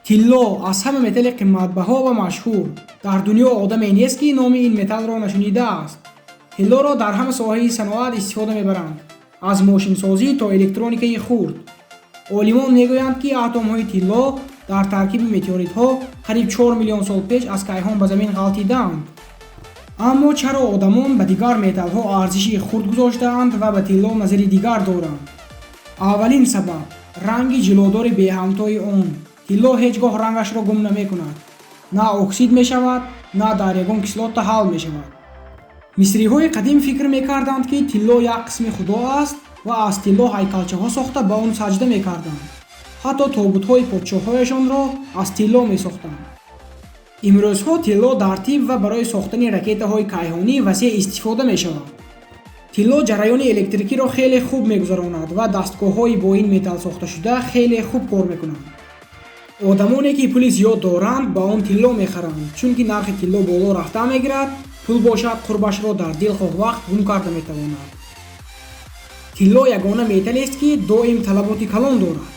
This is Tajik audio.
Тилло аз ҳама металли қиматбаҳо ва машҳур. Дар дунё одаме нест, ки номи ин металлро нашунидааст. Тиллоро дар ҳама соҳаи саноат истифода мебаранд, аз мошинсозӣ то электроникаи хурд. Олимон мегӯянд, ки атомҳои тилло дар таркиби метеоритҳо қариб 4 миллион сол пеш аз кайҳон ба замин ғалтидаанд. Аммо чаро одамон ба дигар металлҳо арзиши хурд гузоштаанд ва ба тилло назари дигар доранд? Аввалин сабаб: ранги ҷилодори беҳамтои он. Тилло ҳеҷ гоҳ рангашро гум намекунад, на оксид мешавад, на дар ягон кислота ҳал мешавад. Мисриҳои қадим фикр мекарданд, ки тилло як қисми худо аст ва аз тилло ҳайкалчаҳо сохта, ба он саҷда мекарданд. Ҳатто тобутҳои подшоҳҳояшонро аз тилло месохтанд. Имрӯзҳо тилло дар тиб ва барои сохтани ракетаҳои кайҳонӣ васеъ истифода мешавад. Тилло ҷараёни электрикиро хеле хуб мегузаронад ва дастгоҳҳои бо ин металл сохташуда хеле хуб кор мекунанд. Одамоне, ки пули зиёд доранд, ба он тилло мехаранд, чунки нархи тилло боло рафта мегирад, пул бошад, қурбашро дар дилхоҳ вақт гум карда метавонад. Тилло ягона металлест, ки доим талаботи калон дорад.